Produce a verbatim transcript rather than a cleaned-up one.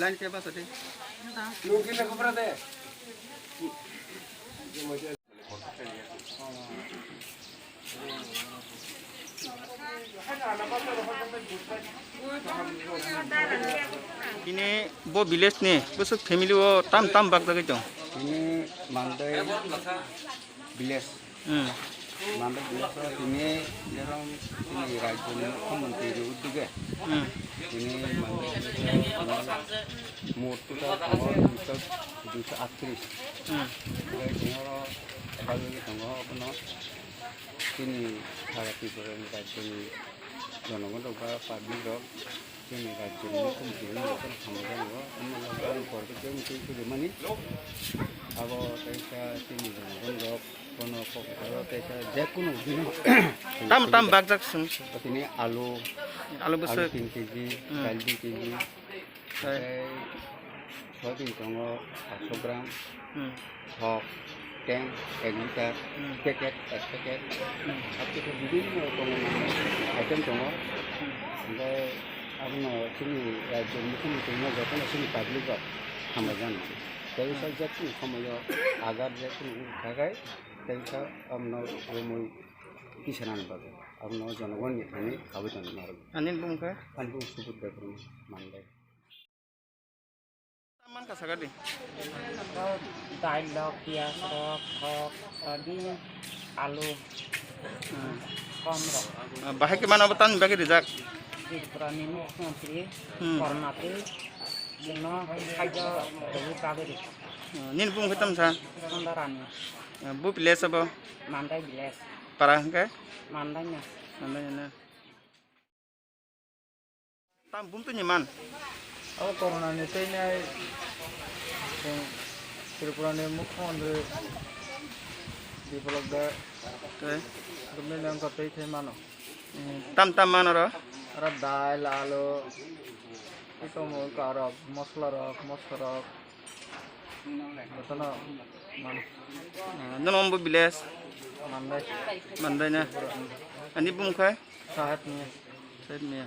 Line ke bas ati. Bini bo village ni bwswk family o tam tam bak jagwi tong. Bini Mandai village. Hmm. Mandai village o tini jerom tini rajyo ni mukhyamantri ni uddyoge. Hmm. Tini Mandai village o tini mot total tongo duiso, duiso aatris. Hmm. Tei tini oro bagwi tongo abono. Chini sara Tripura ni rajyo ni jonogon rok ba public rok chini rajyo ni mukhyamantri ni jotono hamjakgo. Omo lockdown ni por khe tei mukti twi rimani abo teisa chini jonogon rok bono kok tei teisa jekunu bini tam tam bakjak sung. Tini alu, alu bwswk, alu tin kg, hmm, dal dui kg, tei soyabin tongo satsho gram, hmm, thok, ten, ek liter, hmm, packet, ek packet, hmm, hakhe khe bibhinno rokomni item tongo. Hmm. Hingkhe abono chini rajyo ni chini tongma jotono chini public rok hambai jani. Tei hmm, sajak chini somoyo agar je chini wngkha khai, tei abono romwi tisanani bagwi abono jonogonni thani kabui tongma rwgo. Ani bumung khe? Ani bumung Subudh Debbarma Mandai. Tam man ka sagar di. Dail rok, piyaj rok, thok, sodin, alu, hmm, kom rok. Ah, bahai ke mana batan bagi rijak. Tripura ni mukhyamantri, hmm, Kornati, bino khaijo dolu kagiri. Ah, nini bumung khe tam sa? Sondarani. Ah, bu village abo? Mandai village. Para hingke? Mandai na. Mandai na. Tam bumtwi ni man. Abo corona ni tei nai chwng Tripura ni mukhyamantri Biplab Deb. Tei? Bumtwi ni wngkha tei thai mano. Hmm, tam tam mano ro? Aro dail, alu, tei tongmung wngkha aro mosola rok, moso rok. Jotono man. Ah, nono ombo village? Mandai. Mandai na? Ani bumung khai? Saheb Miya. Saheb Miya.